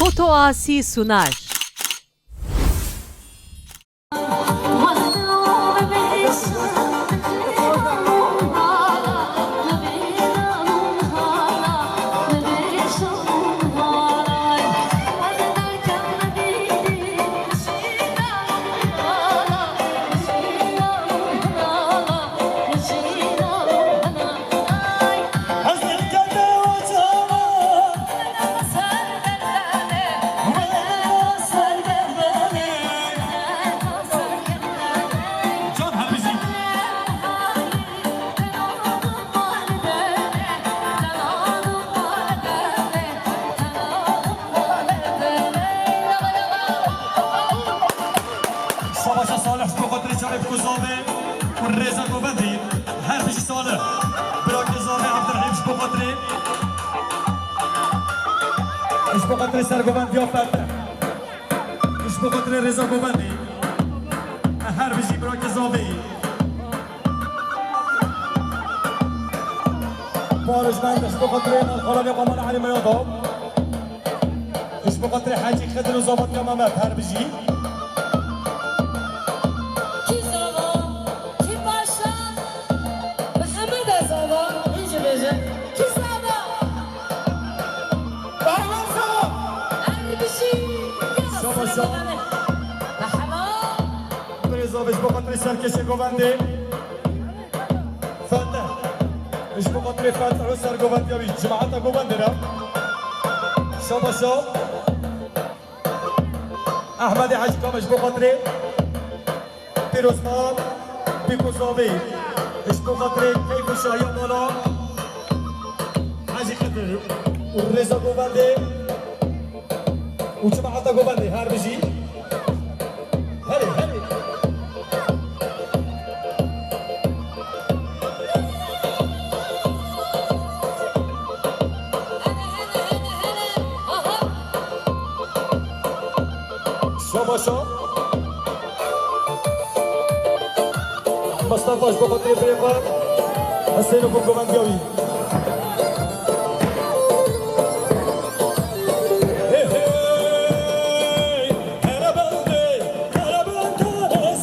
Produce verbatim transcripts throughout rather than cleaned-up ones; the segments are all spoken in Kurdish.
Otoasi Sunar. Savaşa Salih ji bo xatirê çavê bi ku zavê û rêza govendî. Her bijî Salih. Birakê zavê Abdurrahîm ji bo xatirê. Ji bo xatirê sergovendiya Fetih. Ji bo xatirê rêza govendî. Her bijî birakê zavê. Parêz bende ji bo xatirê Xalanê Xaman Elî Meyada. Ji bo xatirê Hecî Xidir û Zavatya Mehmet her bijî. Kî zava, kî paşa, Mihemed e zava, hîn jî bêje. Kî zava? Pehlewan zava. Her bijî. Şaba şaba. Merhaba. Birêz avê ji bo xatirê serkêşê govendê. Fetih. Ji bo xatirê Fetih û sergovendiya wî, cemaeta govendê re. Şaba şo. Ehmedê Hecî Kamil ji bo xatirê pîrozbahî, pîrozavê. Ji bo xatirê keyf û şahiya mala Hecî Xidir û rêza govendê û cemaeta govendê her bijî. Herê, herê. Şabaşa. Mustafa ji bo xatirê birê xwe Huseyno ku govendiya wî. Hey, hey, Erebendê, Erebendê,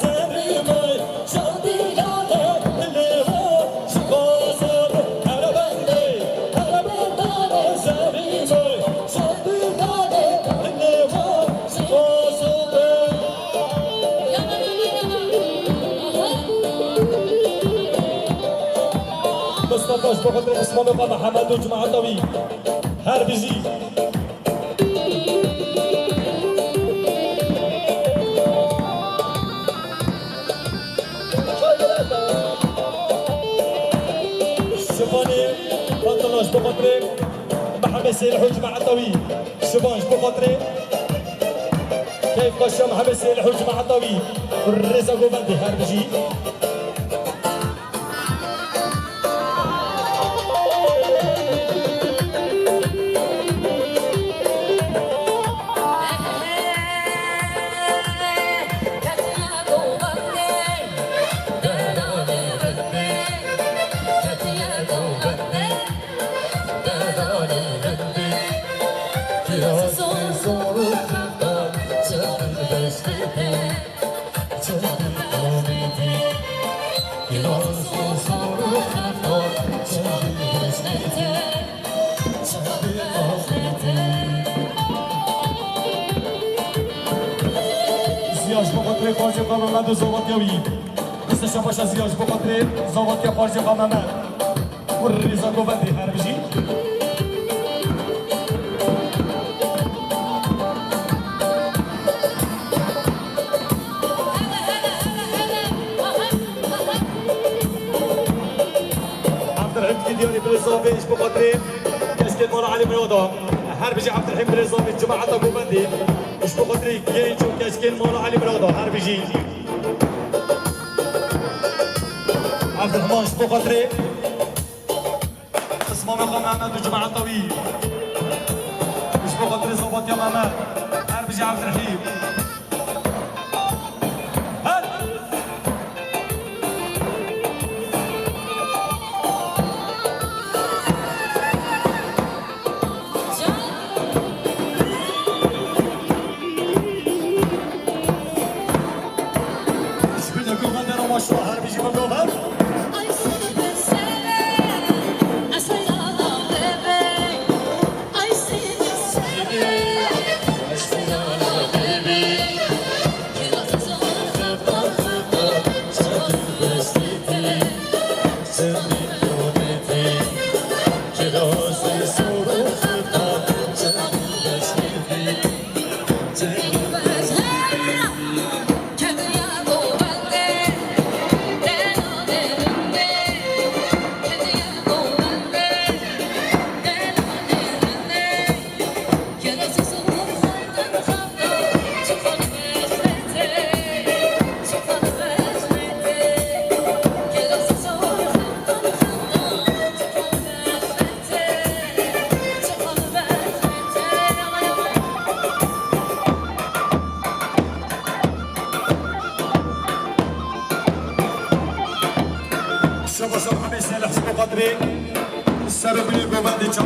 Zerîmê. Mustafa ji bo xatirê Osman Oka Mihemed û cemaeta wî. Her bijî. Şivanê Fetullah ji bo xatirê Mihemed Sêlih û cemaeta wî. Şivan ji bo xatirê Keyf Paşa Mihemed Sêlih û cemaeta wî. Rêza govendê her bijî. Ziya ji bo xatirê xwarzê xwe Mehmed û zavatiya wî. Destê şabaşa Ziya ji bo xatirê zavatiya xwarzê xwe Mehmed. Û rêza govendê her bijî. Abdurrahîm Diyarî birêzavê ji bo xatirê keşkên mala Elî Meyada. Her bijî Abdurrahîm birêzavê cemaeta govendê. Ji bo xatirê genç û keşkên mala Elî Meyada. Her bijî. Abdurrahman ji bo xatirê Qismamê xwe Mehmed û cemaeta wî. Ji bo xatirê Zabatiya Mehmed. Her bijî Evdirhîm. Her.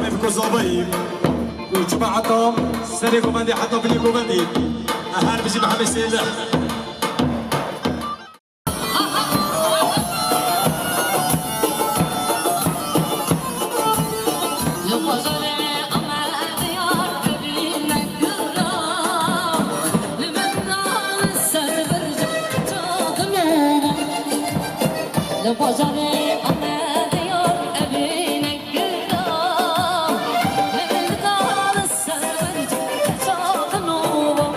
Mevko Zabayî û cemaeta serê govendê heta binê govendê. Her bijî Mihemed Sêlih. Li bajarê Amedê yar evînek gira, li Bildan ser berc çaxin û wan.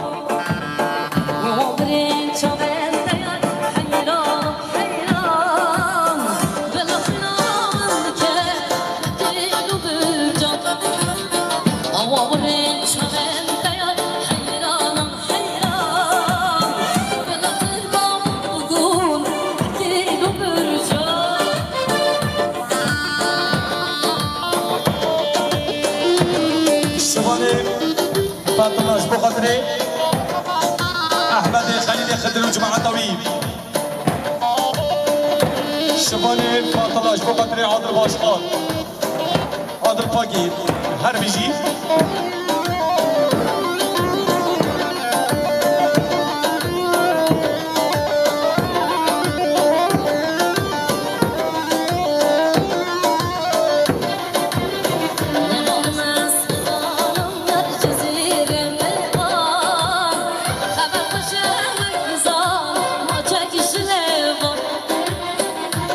Û birên çavên te yar heyran, heyran. Bila xîna min dike dil û bircan. Awa birên çavên te yar heyran. Şivanê Fatima ji bo xatirê Ehmedê Xelîlê Xidir û cemaeta wî. Şivanê Fatima ji bo xatirê Adil Başkan. Adil Pakî, her bijî.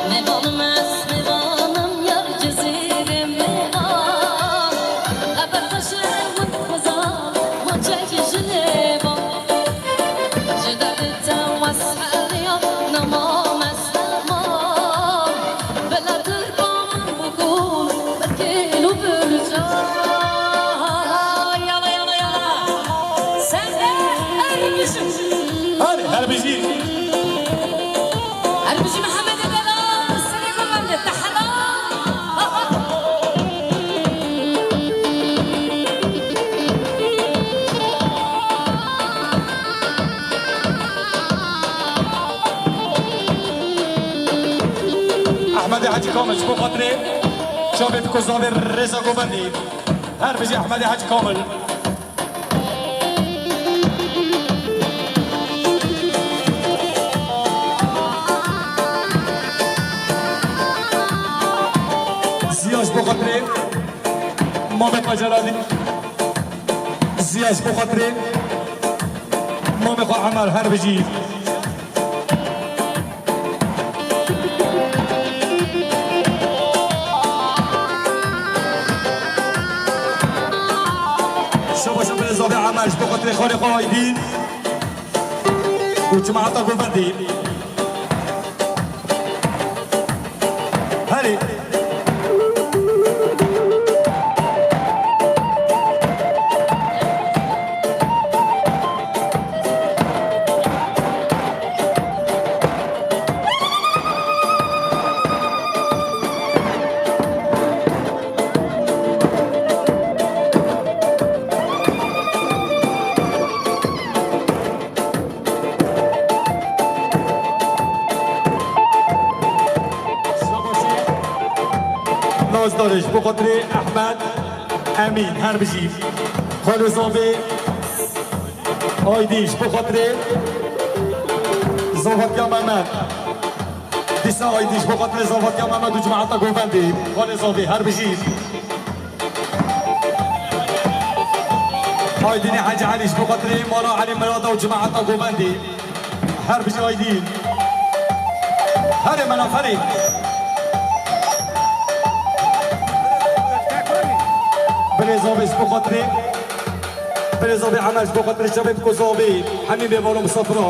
Mêvan, ez mêvan im yar Cizîrê mêvan. Xeber xweş e hûn xwezan, ma çek ji lê van. Ji derdê te wes heriya, nema me serman. Bila tirka min bikûn, bi kêl û bircan. Yala, yala, yala. Sen de her bijî. Her, her bijî. Her bijî Mihemedê Delal, serê govendê te hela. Ehmedê Hecî Kamil ji bo xatirê çavê diko zavê rêza govendê. Her bijî Ehmedê Hecî Kamil. Ziya ji bo xatirê mamê xwe Celalî. Ziya ji bo xatirê mamê xwe Emel, her bijî. Şabaşa birê zavê Emel ji bo xatirê xalê xwe Aydîn û cemaeta govendê. Herê. Nazdarê ji bo xatirê Ehmed Emîn, her bijî. Xalê zavê Aydî ji bo xatirê zavatiya Mehmet. Dîsa Aydî ji bo xatirê zavatiya Mehmet û cemaeta govendê. Xalê zavê, her bijî. Aydînê Hecî Elî ji bo xatirê mala Elî Mirada û cemaeta govendê. Her bijî Aydîn. Herê mela herê. Birê zavê ji bo xatirê. Birê zavê Emel ji bo xatirê çavê biko zavê. Hemî bê balo misafira.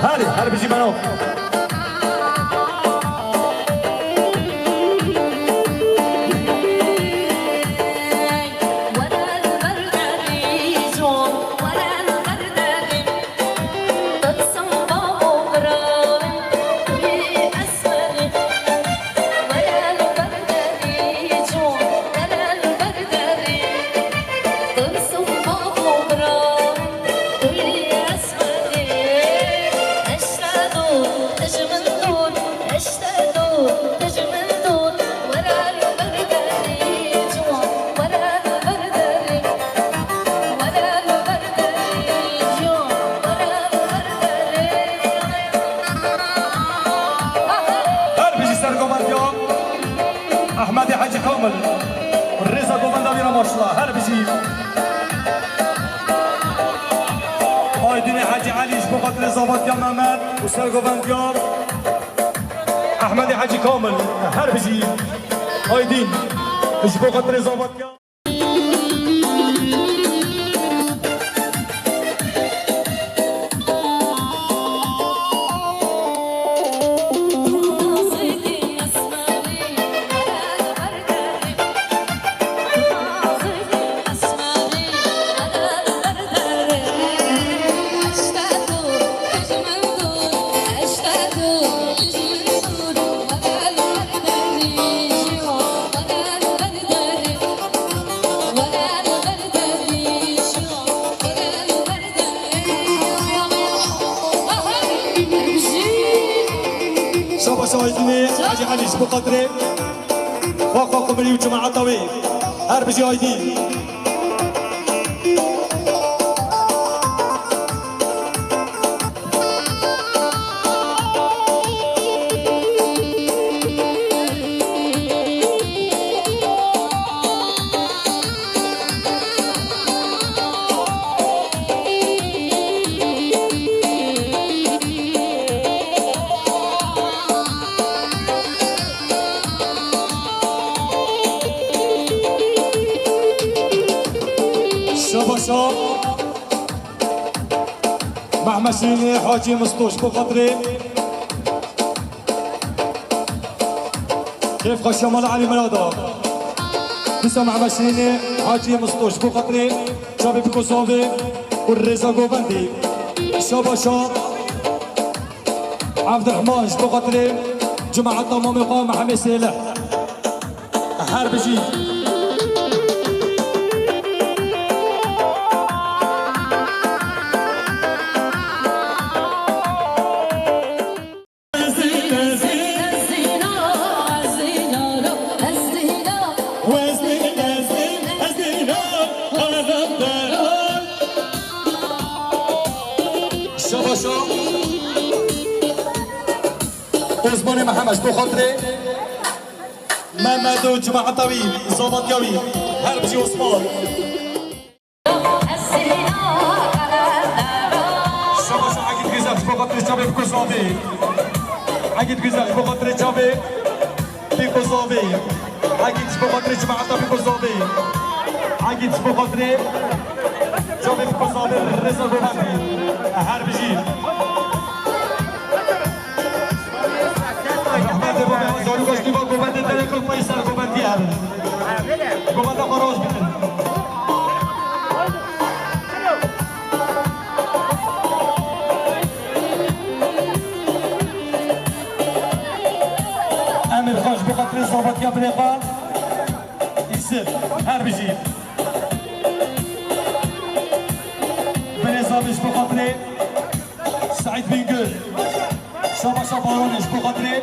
Her, her bijî meno. Hecî Elî ji bo xatirê Zavatya Mehmet û sergovendiya Ehmedê Hecî Kamil, her bijî. Aydîn ji bo xatirê Zavatya. Şabaş Aydînê, Hecî Elî ji bo xatirê xwe, xwe, Qumrî û cemaeta wê. Her bijî Aydîn. Şabaşa. Mehmet Şirînê Hacî Mistoş bo xatirê. Kêf xweşiya mala Elî Mirada. Dîsa Mehmet Şirînê Hacî Mistoş bo xatirê çavê Pîkosovê û Rêza Govendî. Şabaşa Evdirehman ji bo xatirê cemaeta mamê xwe Mehemê Sêlih. Her bijî. Şabaşa. Osmanê Mihemed, ji bo xatirê Mehmed û cemaeta wî, zavatiya wî, her bijî Osman. Şabaşa Egîd Güzel, ji bo xatirê çavê Pîkosovê. Egîd Güzel, ji bo xatirê çavê Pîkosovê. Egîd, ji bo xatirê cemaeta Pîkosovê. Egîd, ji bo xatirê çavê Pîkosovê, Rêza Govendî. Her bijî. Rehmetê bo me, zarok goştî va govendê derê xwe pey ser govendî herin. Govenda xwe roj bikin. Emir xwe ji bo xatirê zavetiya binê xwe. Îsir, her bijî. Binê zavê ji bo xatirê Seîd Bingöl. Şabaşa Baronê ji bo xatirê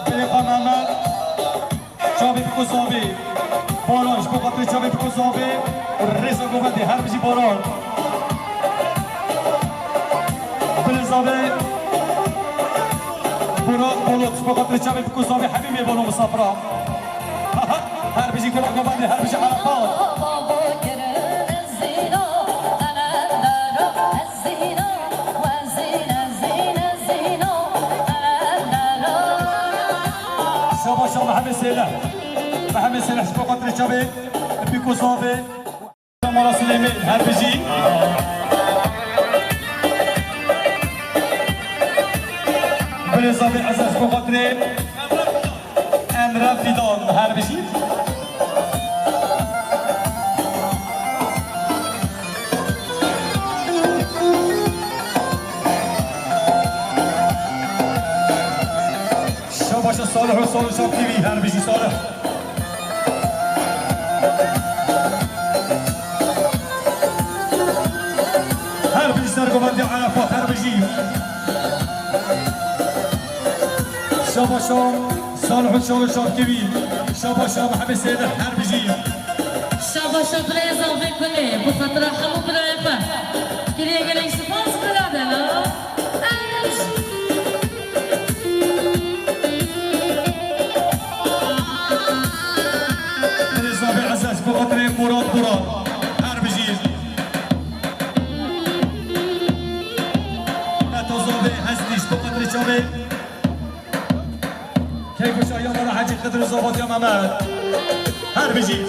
binê xwe Mehmet. Çavê Pîkosovê. Baron ji bo xatirê çavê Pîkosovê. Rêza govendê, her bijî Baron. Binê zavê Burak Bolot ji bo xatirê çavê Pîkosovê, Hebîbê Balo Misafira. Her bijî gula govendê, her bijî Erefat. Şabaşa Mehemê Sêlih. Mehemê Sêlih ji bo xatirê çavê Pîkosovê. Mala Silêmê, her bijî. Binê zavê Ezez ji bo xatirê Emre Fidan, her bijî. Şabaşa Salih û Salih Şap T V, her bijî Salih. Her bijî sergovendiya Erefat, her bijî. Şabaşa Salih û Salih Şap T V. Şabaşa Mehemê Sêlih, her bijî. Şabaşa birêza vê gulê, bi xatira hemû birayê xwe. Kiriye gelek spas, biradera. Elîzabê Ezez, bi xatirê Murat Buran. Her bijî. Hacî Xidir û Zavatiya Mehmet. Her bijî.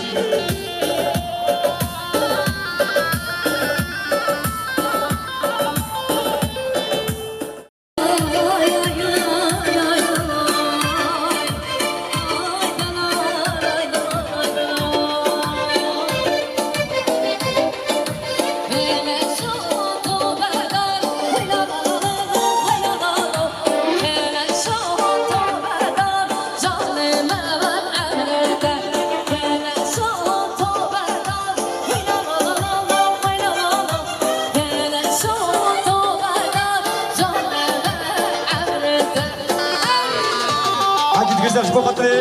Hacî dikişler ji bo xatirê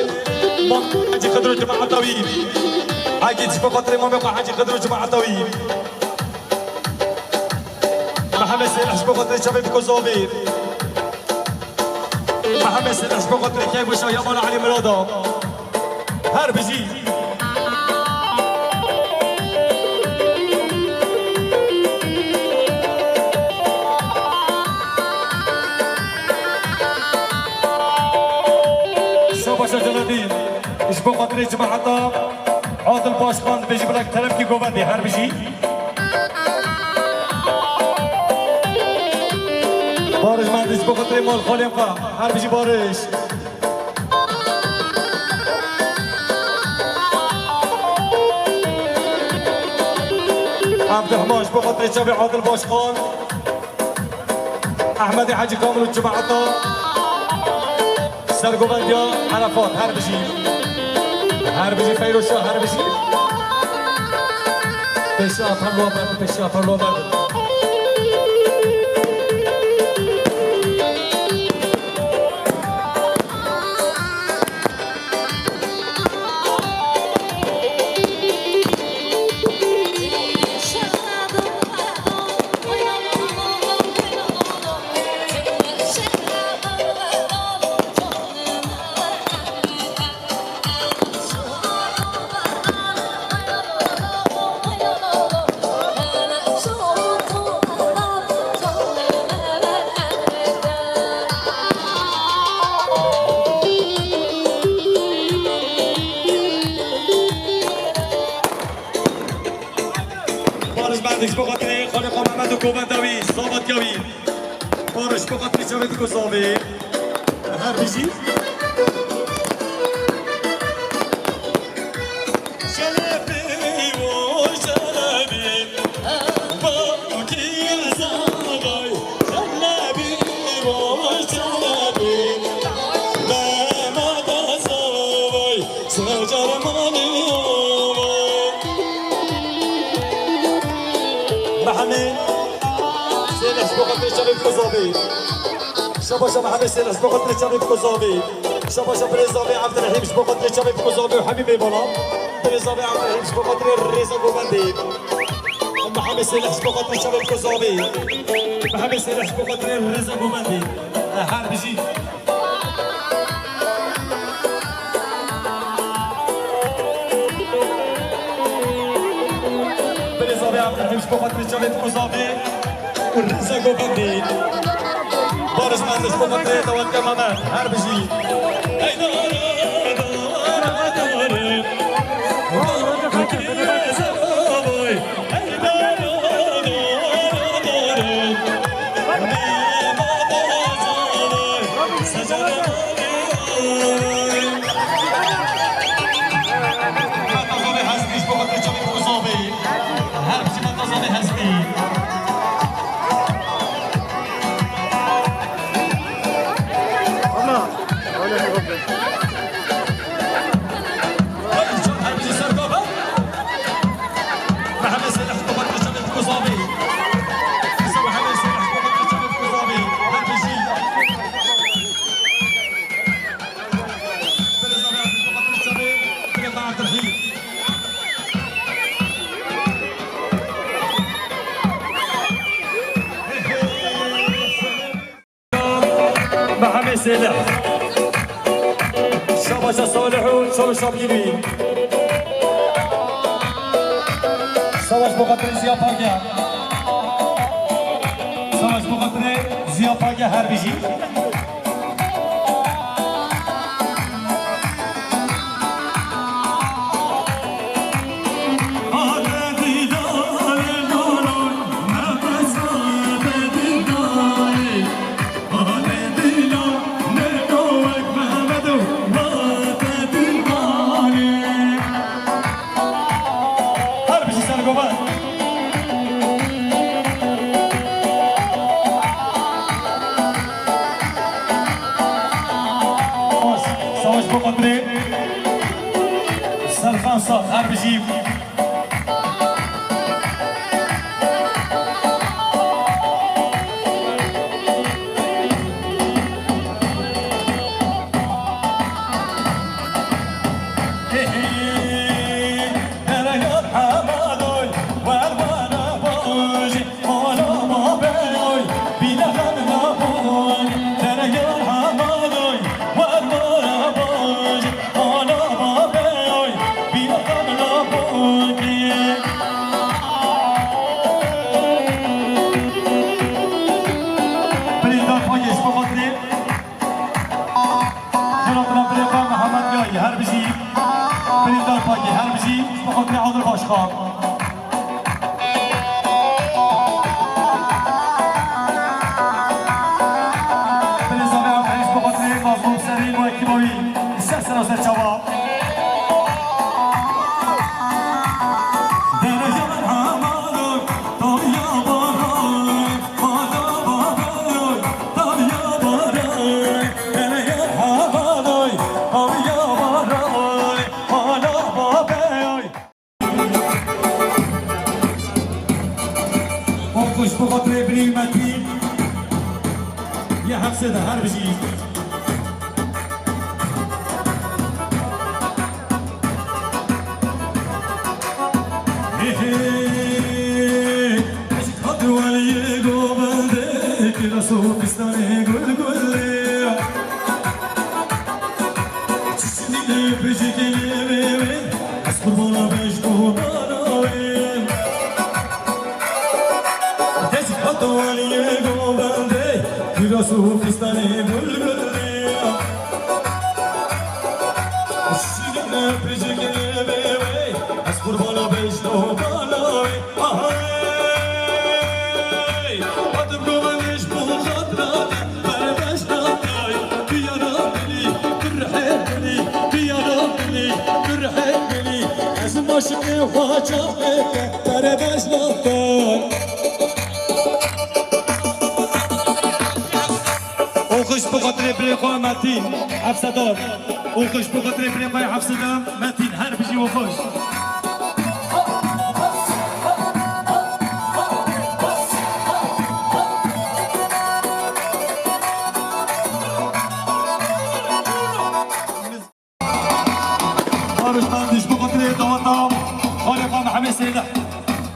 Mam Hacî Xidir û cemaeta wî. Hacî ji bo xatirê Mamê xwe Hacî Xidir û cemaeta wî. Mihemed Sêlih ji bo xatirê çavê biko zavê. Mihemed Sêlih ji bo xatirê Keyboşa ya mala Elî Mirada. Her bijî. Şabaşa Celadîn. Ji bo xatirê cemaeta Adil Başkan dibêjî bila terefkî govendê her bijî. Barış Mendiş, ji bo xatirê mal xalên xwe. Her bijî Barış. Abdurrahman, ji bo xatirê çavê Adil Başkan. Ehmedê Hecî Kamil û cemaeta. Sergovendiya Erefat, her bijî. Her bijî Feyroşa, her bijî. Pêşiya Perlo berdin, pêşiya Perlo berdin. Barış Mendiş, bo xatirê xalê xwe Mehmet û govenda wî, Sabatya wî. Barış, bo xatirê çavê diko zavê. Her bijî. Şelebî wo şelebî, bawkî zavay. Şelebî wo şelebî, dema da zavay. Secar mali zavay. Mehemê Sêlih ji bo xatirê çavê biko zavê. Şabaşa Mehemê Sêlih ji bo xatirê çavê biko zavê. Şabaşa birêz zavê Evdirehîm ji bo xatirê çavê biko zavê û hemî mêvanan. Birêz zavê Evdirehîm ji bo xatirê rêza govendê. Mehemê Sêlih ji bo xatirê çavê biko zavê. Mehemê Sêlih ji bo xatirê rêza govendê. Her bijî. Birêz zavê Evdirehîm ji bo xatirê çavê biko zavê. Rêza govendê. Barış Mendiş, bo xatirê dawetiya Mehmet. Her bijî. Her bijî Meta Zavê Hespî. Her bijî ser baba. Mehmet Sêlih, Mehmet Sêlih Kozavê. Mehmet Sêlih, Mehmet Sêlih Kozavê. Her bijî. Mehemê Sêlih. Şabaşa Salih û Çalo Şabgîrî. Savaş bo xatirê Ziya Page. Savaş bo xatirê Ziya Page her bijî. Xatirê Serkan Sat, her bijî. Birîndar Pagê ji bo xatirê Xelatira birê xwe Mihemed Gayî, her bijî. Birîndar Pagê, her bijî, ji bo xatirê Adil Başkan. Birêza me Erdhej, ji bo xatirê Mazlûm Serîn û ekîba wî, li ser sera ser çava. Dereyan hemadan, tawiya baran. Alkış bu xatirê Bilî Metîn. Yê Hefsê de her bijî. Hê hê, eşq hat weliyê govendê, kilas û fistanê gul gulê. Çiçinî de pijikê lê wê wê, ez qurbana bej govana wê. Eşq hat weliyê govendê, kilas û fistanê gul gulê. Şirin pijikê lê wê wê, ez qurbana bej govana wê. Ahey! Hatim govendê ji bo xatira te, berbej natay. Biyana bilî, birhe bilî, biyana bilî, birhe bilî. Ez maşiqê xwe çaxê te, berbej natay. Û xweş bi xatirê birê xwe Metîn Hefsedar. Û xweş bi xatirê birê xwe Hefsedar Metîn. Her bijî û xweş. Bariştan diş bi xatirê daweta xalê xwe Mehemê Sêlih.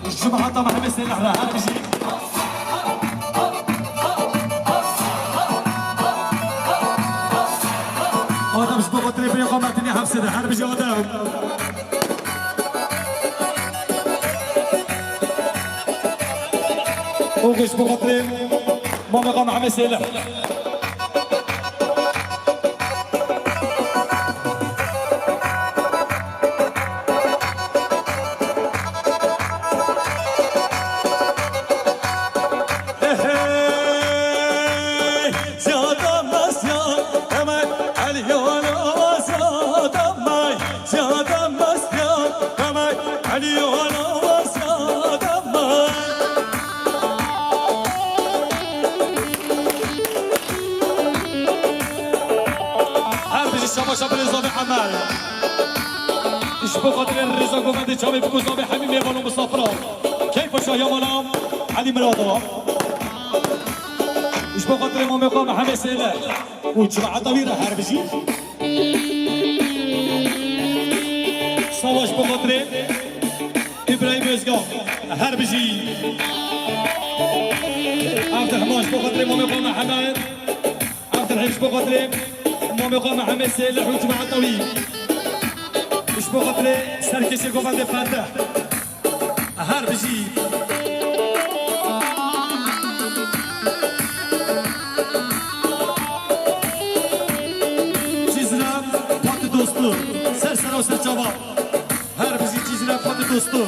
Ji cemaeta Mehemê Sêlih re her bijî. Adem ji bo xatirê birê xwe Metînê Hefsê de her bijî Adem. Û xweş bo xatirê mamê xwe Mehemê Sêlih. Hey, hey, ziyade mest ya, Emel, Eliyana, ziyade may, ziyade mest ya, Emel, Eliyana, ziyade may. Her bijî şabaşa birê zavê Emel. Ji bo xatirê rêza govendê çavê biko zavê hemî mêvan û misafiran. Keyfa şahiya mala Elî Mirada. Ji bo xatirê mamê xwe Mehemê Sêlih û cemaeta wî re her bijî. Sava ji bo xatirê Îbrahîm Ozgan, her bijî. Ev dehma ji bo xatirê mamê xwe Mihemed, ev dehma ji bo xatirê mamê xwe Mihemed Sêlih û cemaeta wî. Ji bo xatirê serkêşê govendê Fetih. Her bijî. Cizre Pati Dostu. Ser sera û ser çava. Her bijî Cizre Pati Dostu.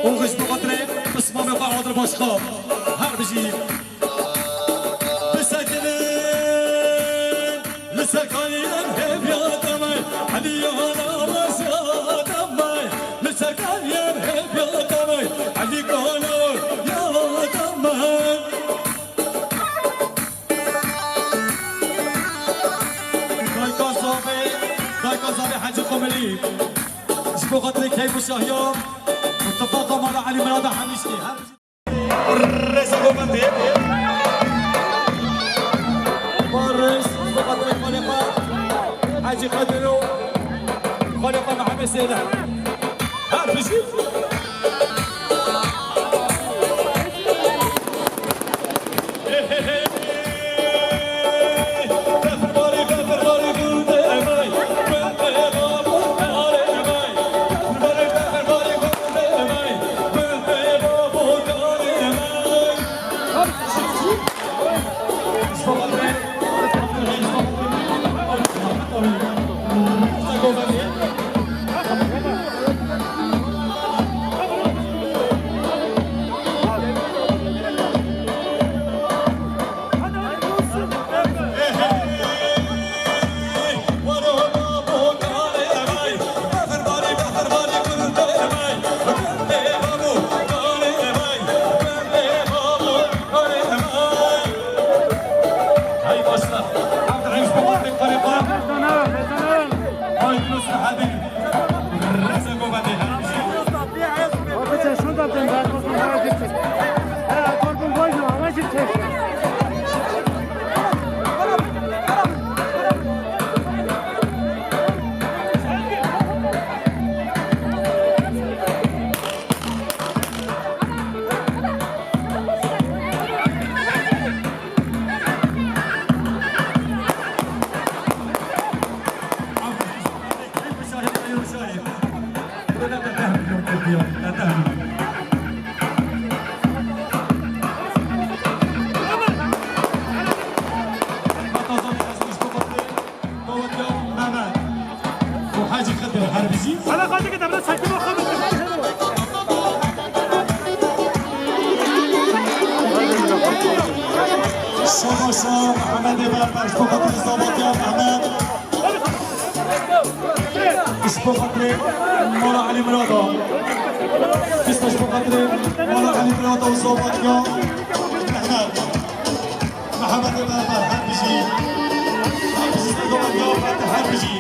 Û xweş bi xatirê pismamê xwe Adil Başkan. Her bijî. Bisekinin li ser kaliyên hêviya demay, Elî yana wesiya demay, li ser kaliyên hêviya demay, Elî kana ya demay. Bo xatirê Keyf û Şahiya, Mutefaka Mala Elî Mirada Hemîştî. Rêza Govendê. Barış, bo xatirê Xaliqa Hecî Xedir û Xaliqa Mihemed Sêleh. Her bijî. Dawetiya Mehmet û Hecî Xedir her bijî. Hele xalteke devre çekî bak. Şabaşa Mehemedê Berber ji bo xatirê zavatiya Mehmet. Ji bo xatirê Mala Elî Mirada. Pişta ji bo xatirê Mala Elî Mirada û zavatiya Mehmet. Mehemedê Berber her bijî. Her bijî, her bijî.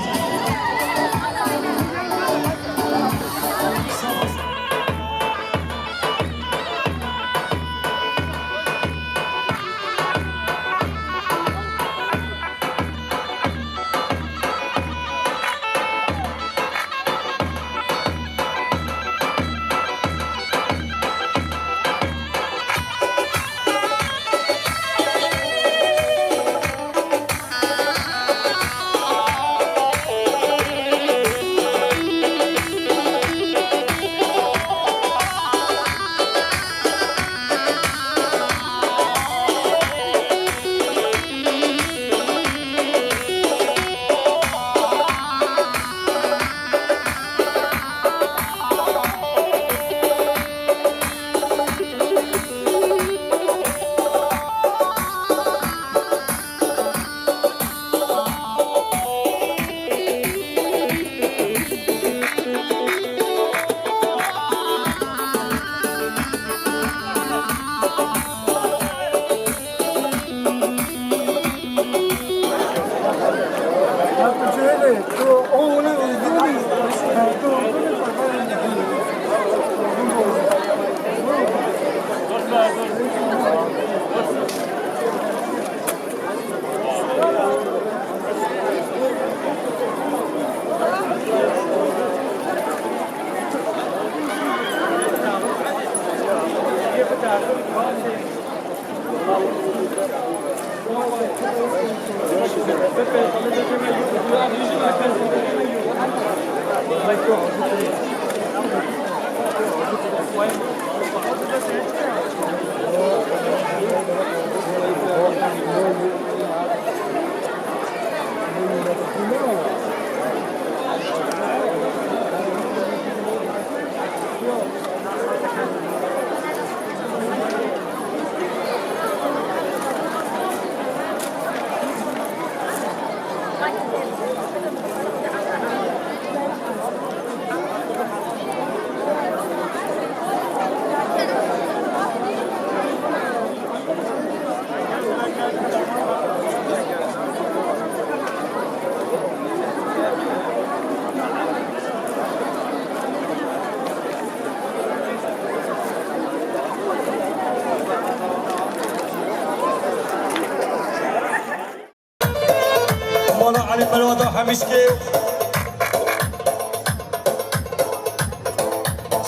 Mirada Hemîşkê.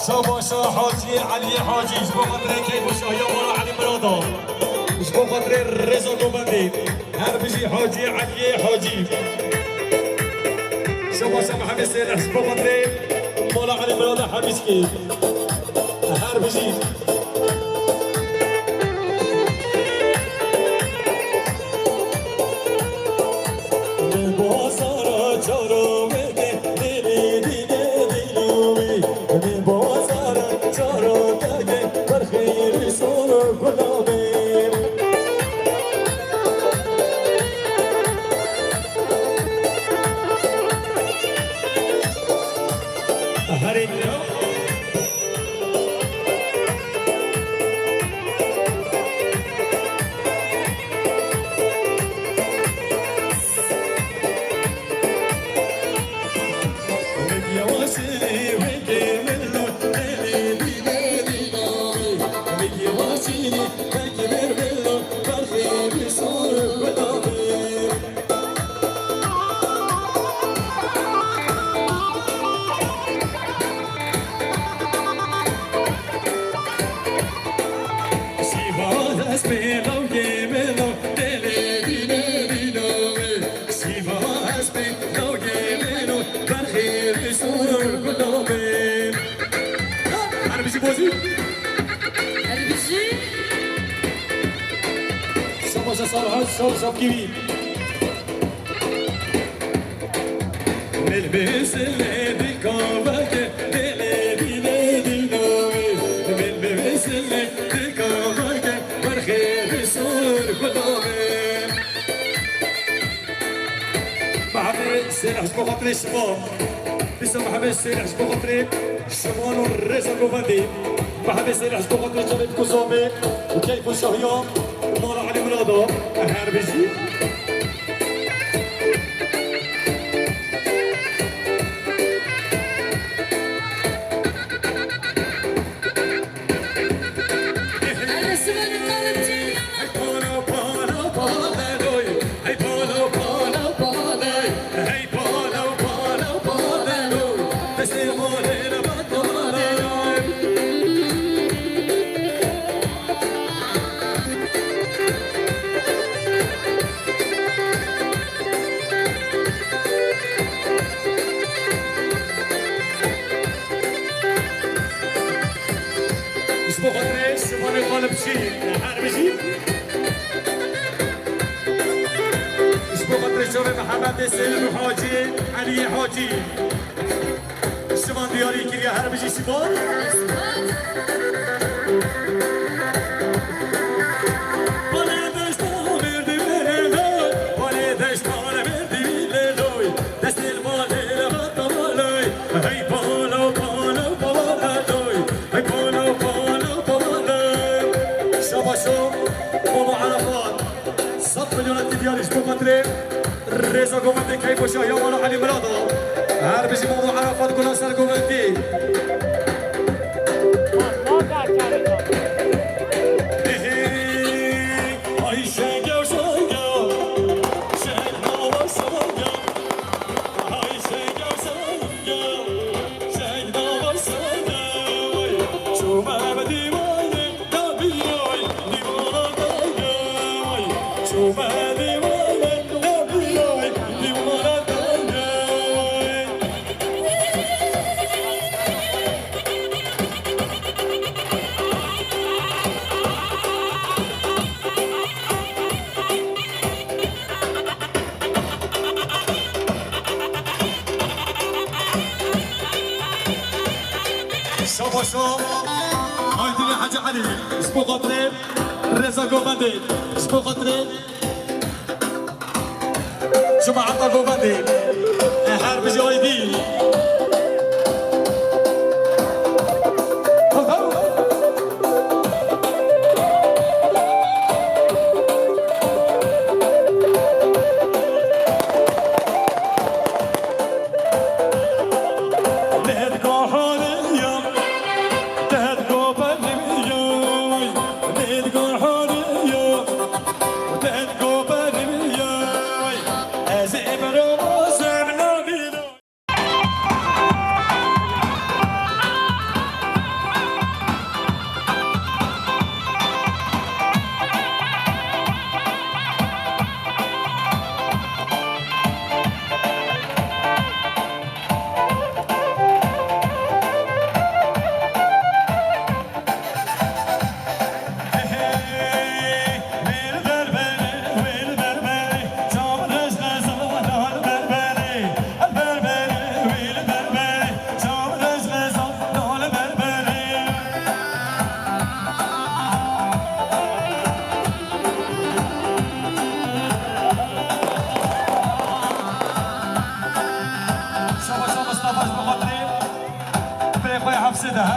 Şabaşa Hacî Eliyê Hacî, ji bo xatirê keyf û şahiya mala Elî Mirada. Ji bo xatirê rêza govendê. Her bijî Hacî Eliyê Hacî. Şabaşa Mihemed Sêlih, ji bo xatirê mala Elî Mirada Hemîşkê. Her bijî. Min bazara çaro meke, dili dine dilumi. Min bazara çaro meke, berxêrî sor gulabê. Herê Her bijî bozî. Her bijî. Şabaşa Sarhan, şab, şab kivî. Mil bi zilê dîka veke, dilê dîlê dînawê. Mil bi zilê dîka veke, berxê bi sor gulawê. Mihemed Sêlih ji bo xatirê şima. Dîsa Mihemed Sêlih ji bo xatirê şima û rêza govendê. Mihemed Sêlih ji bo xatirê çavê bi ku zavê û keyf û şahiya mala Elî Mirada. Her bijî. Ji bo xatirê Şivanê Xalipçî, her bijî. Ji bo xatirê çavê Mihemedê Sêlim û Hacî, Eliyê Hacî. Şivan diyarî kiriye, her bijî Şivan. Balê deşta merdivê lê, balê deşta merdivê lê, destê li balê le hata balê. Hey bala, bala, bala, doy. Hey bala, bala, bala. Şabaşo, Baba Arafat. Sed milyonan diyarî ji bo xatirê rêza govendê keyf û şahiya mala Elî Mirada. Her bijî Mamo Arafat, gulan ser govendê. Ay şenger şenger, şenger şenger. Ay şenger şenger, şenger şenger. Çûme be dîwanê. Şabaşo Aydinê Hecî Elî, ji bo xatirê rêza govendê, ji bo xatirê cemaeta govendê, her bijî Aydî.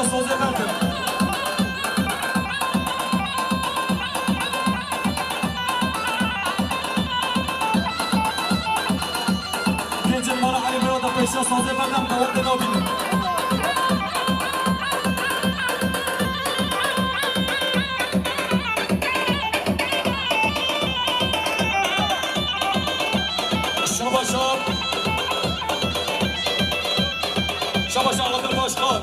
pêşiya sazê berdim. Gêncên mala Elî Murada pêşiya sazê berdim, dewam tê nabînin. Şabaşa. Şabaşa Adil Başkan.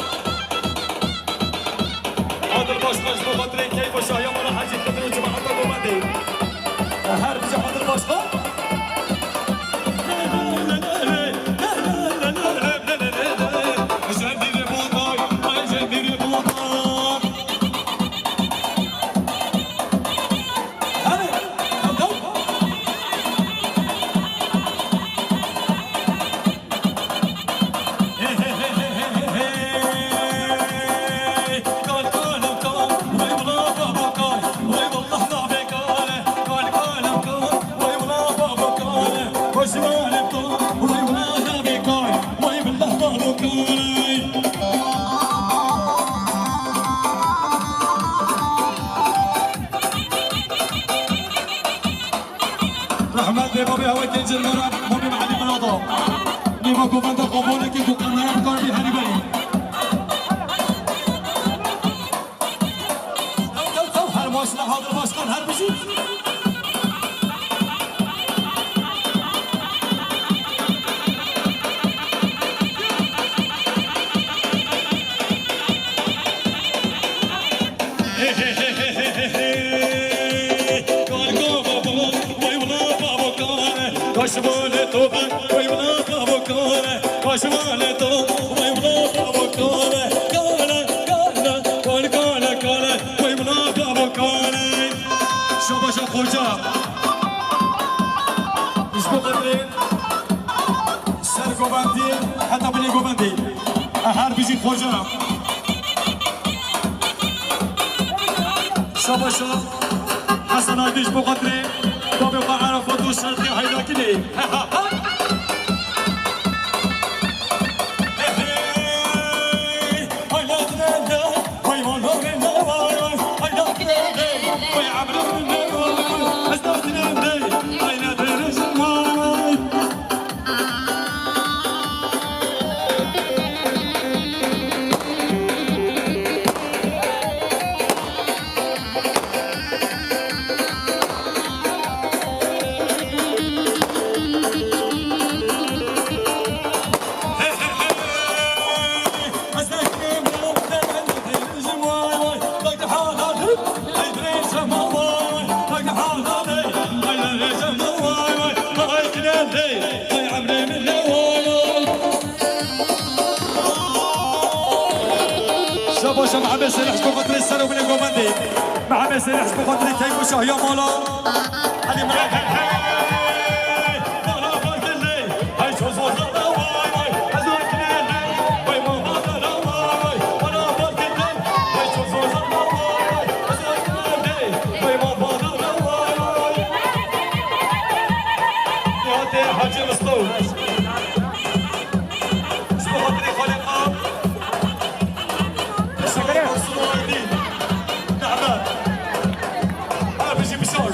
Adil Başkan ji bo xatirê keyf û şahiya mala Hecî Xidir û cemaeta Gomendê. Her bijî Adil Başkan. Jendîrê Botay, ay jendîrê Botay. Rehmet bê babê hewe Gêncên Murad, babê Elî Murada. Nîva govenda qobolekê ku kamera bikaribî herî berî. Ew, ew, ew, her maşallah Adil Başkan, her bijî. Şivanê to be, wey wina babo kale. Ka şivanê to, wey wina babo kale. Kale, kale, kale, kale, kale, wey wina babo kale. Şabaşa xoca. Ji bo qedrê ser govendî, heta binê govendî. Her bijî xoca. Şabaşa. Hesen Aydiş bo xatirê babê xwe Erefat û Şerqê heyla kinê. Şabaşa Mihemed Selih ji bo xatirê ser û binê govendê. Mihemed Selih ji bo xatirê keyf û şahiya mala. Hadi Mihemed. Hacı Mustafa. Ji bo xatirê Xalîqa. Şekerê Mansur Aydin. Nehmet. Her bijî bişar.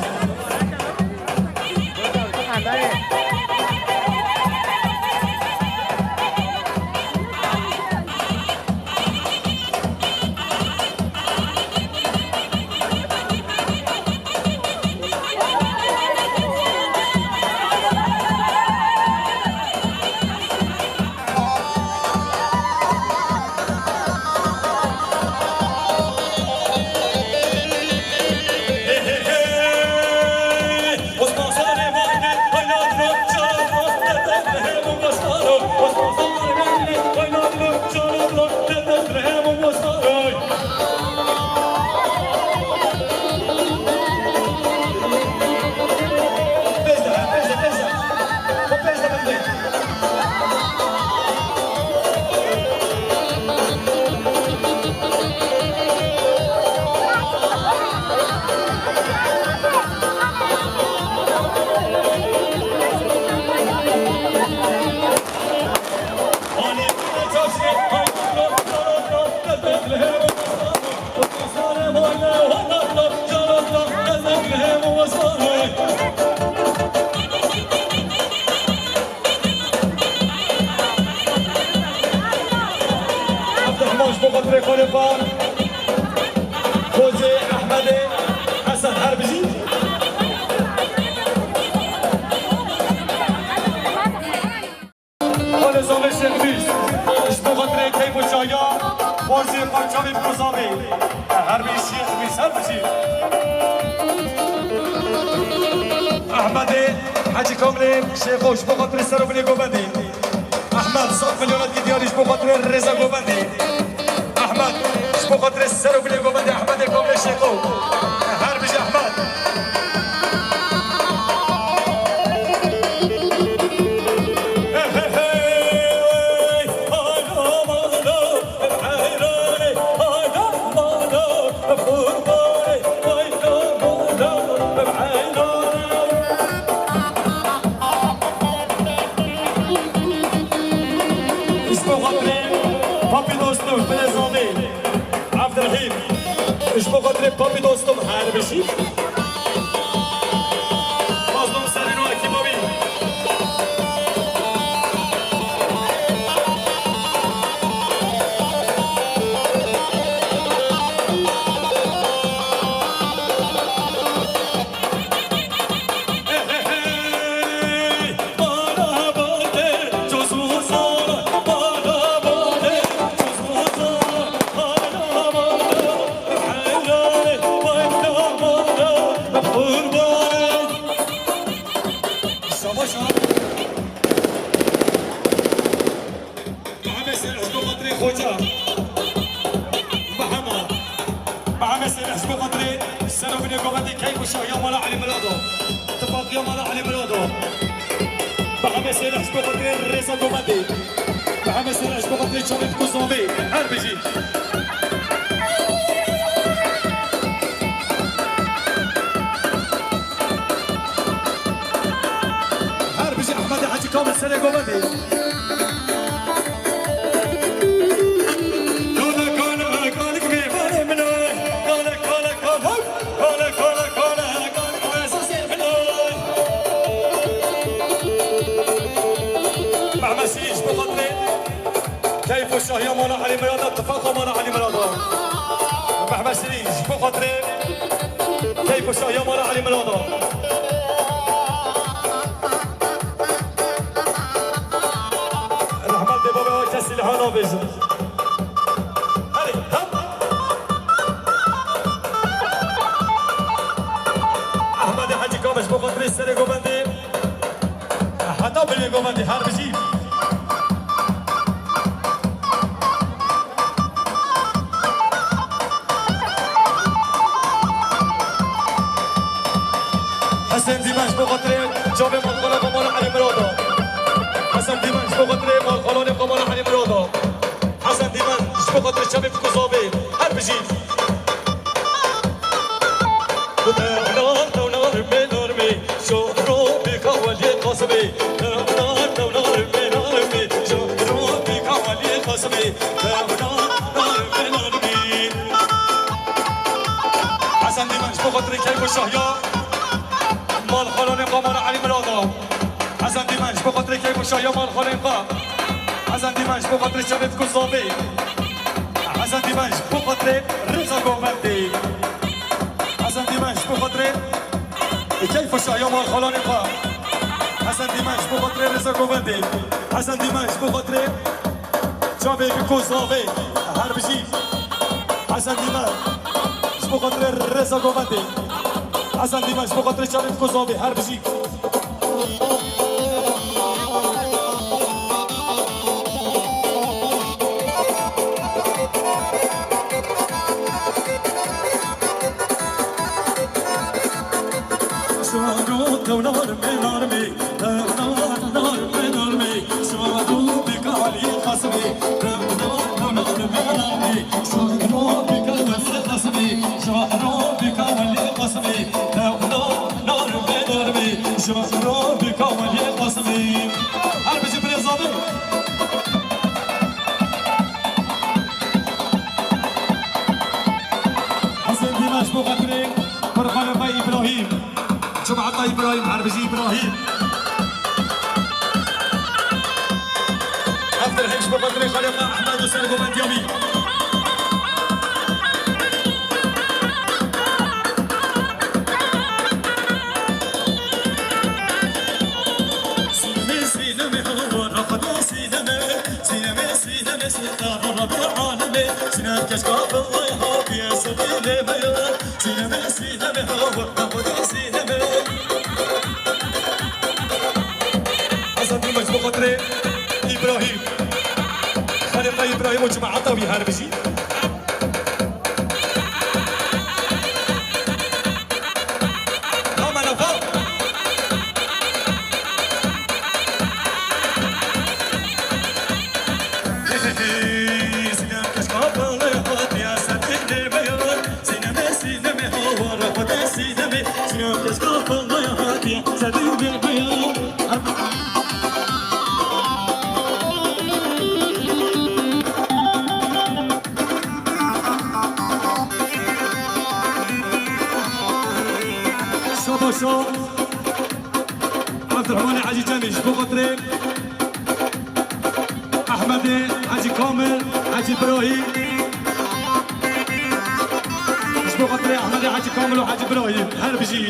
Abdurrahman ji bo xatirê Xalîqan. Xozê Ehmedê Hesen her bijî. Xalê Zavê Şêx Mîs. Ji bo xatirê keyf û çaya. Xozê Xalçavê Bozavê. Her bijî Şêx Mîs, her bijî. Ehmedê Hecî Kamilê Şêxo ji bo xatirê ser û binê govendê. Ehmed, sed milyonet diyarî ji bo xatirê rêza govendê. Ehmed, ji bo xatirê ser û bilê govendê Ehmedê Komlê Şêxo. Her bijî Ehmed. Ji bo xatirê papî dostum, bilê zavê Evdirhîm. Ji bo xatirê papî dostum Hoca. Mehema. Mehema Sêrî ji bo xatirê serovinê govendê keyf û şahiya mala Elî Mirado. Tifaqiya mala Elî Mirado. Mehema Sêrî ji bo xatirê rêza govendê. Mehema Sêrî ji bo xatirê çavê dikû zavê. Her bijî. Her bijî Ehmedê Hecî Kamil serê govendê. Kale, kale, kalik mêvanê min e. Kale, kale, kale, kale, kale, kale, kalik ezîzê min e. Mehmet Sî, ji bo xatirê keyf û şahiya mala Elî Mirada, tifaqa mala Elî Mirada. Mehmet Sî, ji bo xatirê keyf û şahiya mala Elî Mirada. Rehmetê bavê wa kesî li hana bêjin. Herî, hop. Ehmedê Hecî Kamil ji bo xatirê serê govendê. Heta binê govendê her bijî. Hesen Dîmen ji bo xatirê çavê malxana Qamara Elî Mirado. Hesen Dîmen ji bo xatirê malxananê Qamara Elî Mirado. Hesen Dîmen ji bo xatirê çavê Fikûzavê. Her bijî. Tewnar, tewnar, bê normî, şoro bîka Welî Qasimî. Tewnar, tewnar, bê normî, şoro bîka Welî Qasimî. Tewnar, tewnar, bê normî. Hesen Dîmen ji bo xatirê keyf û şahiya malxananê Qamara Elî Mirado. Hesen Dîmen ji bo xatirê keyf û şahiya malxanên xwe. Hesen Dîmen ji bo xatirê çavê Fikûzavê. Hesen Dîmen ji bo xatirê rêza govendê. Hesen Dîmen ji bo xatirê keyf û şahiya malxananê xwe. Hesen Dîmen ji bo xatirê rêza govendê. Hesen Dîmen ji bo xatirê çavê Fikûzavê. Her bijî. Hesen Dîmen ji bo xatirê rêza govendê. Hesen Dîmen ji bo xatirê çavê Fikûzavê. Her bijî. Şaro tewnar mêlar mê, tewnar nar mêlar mê, şaro bîka Welî Qasimî, tewnar tewnar mêlar mê, şaro bîka Welî Qasimî, şaro bîka Welî Qasimî, tewnar nar mêlar mê, şaro bîka Welî Qasimî. Her bijî birêzabê. Hesen Dîmen ji bo xatirê kurbanê xwe Îbrahîm. Cumata Îbrahîm, her bijî Îbrahîm. Ev dirhîm ji bo xatirê xalê xwe Ehmed û sergovendiya wî. Sîneme, sîneme, hawara xwe da sîneme. Sîneme, sîneme, sîneme, sîneme, sîneme, keşka billahi hatiye sedî lê me ya. Sîneme, sîneme, hawara xwe da sîneme. Hesen Dîmen ji bo xatirê Îbrahîm. Xalê xwe Îbrahîm û cemaeta wî her bijî. Name nafa. Sînem keşka pele hatiye sedî lê me ya. Sîneme, sîneme, hawara xwe da sîneme. Sînem keşka pele hatiye sedî lê me ya. Şabaşa Abdurrahmanê Hecî Cemî ji bo xatirê Ehmedê Hecî Kamil, Hecî Birahîm. Ji bo xatirê Ehmedê Hecî Kamil û Hecî Birahîm. Her bijî.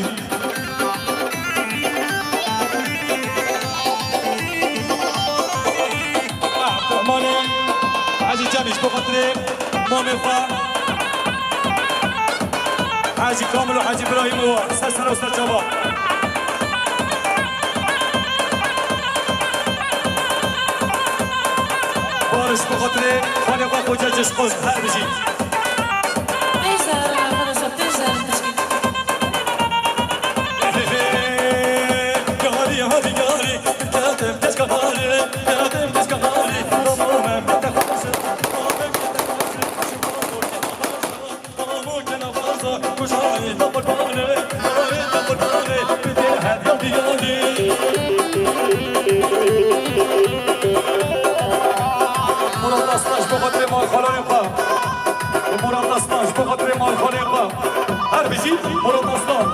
Abdurrahmanê Hecî Cemî ji bo xatirê mamê xwe Hecî Kamil û Hecî Birahîm û ser ser û ser çava. Barış Xatirê xalê xwe Xoca Cişqoz her bijî. Pêş de herin, arkadaşlar, pêş de herin, teşkîl. Yarî, yarî, yarî, geldim keşke narî, geldim keşke narî. Tamam, memleket hoşum, tamam, memleket hoşum. Murat Aslan ji bo xatirê malxalanê xwe. Murat Aslan ji bo xatirê malxalanê xwe. Her bijî Murat Aslan.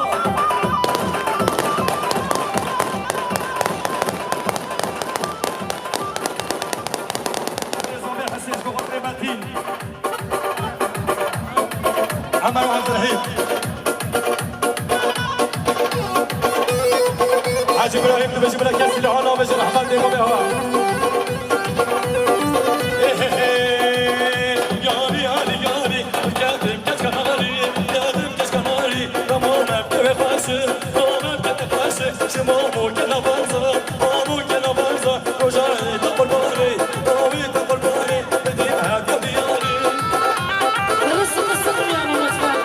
Rêzavê Hesên ji bo xatirê Metîn. Emer Abdurrahîm. Hacı İbrahim dibêje bila kesî li ana bêje rehmet dê bavê ha. Ê, hê, hê. Yarî, yarî, yarî. Geldim keşke narî, geldim keşke narî. Tamam, hep de xweşi, tamam, hep de xweşi. Şima mû kena berza, mû kena berza. Rojayê te qurbanê, dawî te qurbanê. Derdê me hatiye diyarî. Rızkı sıkmayalım lütfen.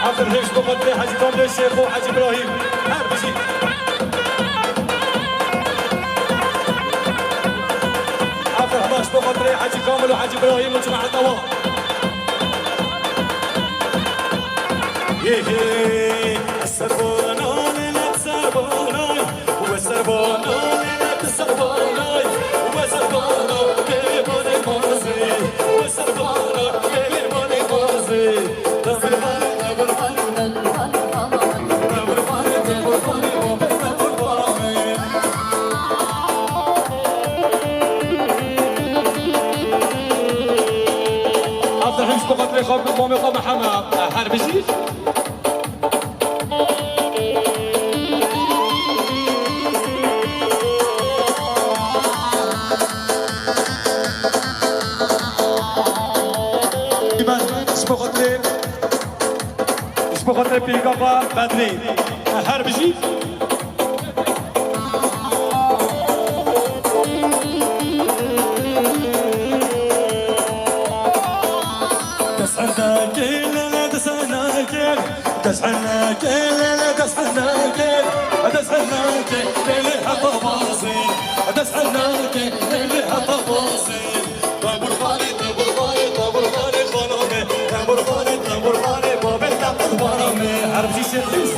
Aferin, hêj bo xatirê Hecî Kamilê Şêxo Hecî Îbrahîm. Her bijî. Aferin, hema ji bo xatirê Hecî Kamil û Hecî Îbrahîm û cemaeta wan. Hê, hê, ez servana, lê ne servana. We servana, lê ne servana. We servana, lê ne mazî. We servana, lê ne mazî. Te qurban, te qurban, te qurban, te qurban, te qurban, te qurban. Abdurrahîm ji bo xatirê xwe, mamê xwe Mihemed, her bijî. Ji bo xatirê, ji bo xatirê pîrka xwe Bedrî. Her bijî. Dest hernakê, lele dest hernakê. Dest hernakê, lele dest hernakê. Dest hernakê, lele heta bazî. Dest hernakê, lele heta bazî. Te qurbanê, te qurbanê, te qurbanê xananê. Te qurbanê, te qurbanê babê te qurbanê. Her bijî Şêxlîs.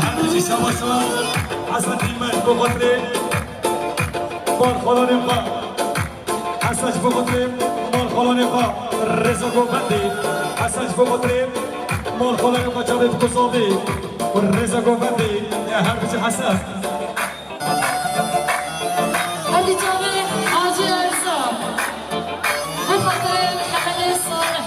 Her bijî şabaş şabaş. Hesen Dîmen, bo xatirê malxalanê xwe. Hesen ji bo xatirê malxalanê xwe rêza govendê. Hesen ji bo xatirê malxalanê xwe çavê dikuzavê. Rêza govendê. Her bijî Hesen. Hadi çavê Hacî Erza. Bi xatirê Mihemedê Salih.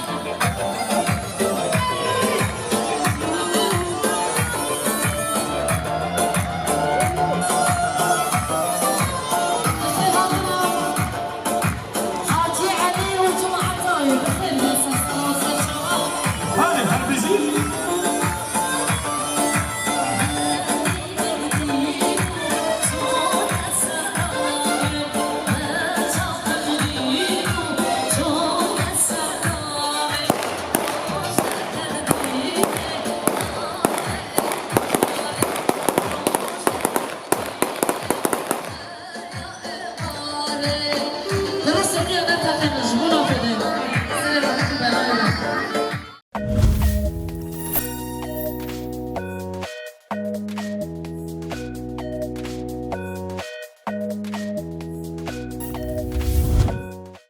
Hacî Elî û cemaeta wî bi xêr bin ser ser çavan. Hadi, her bijî.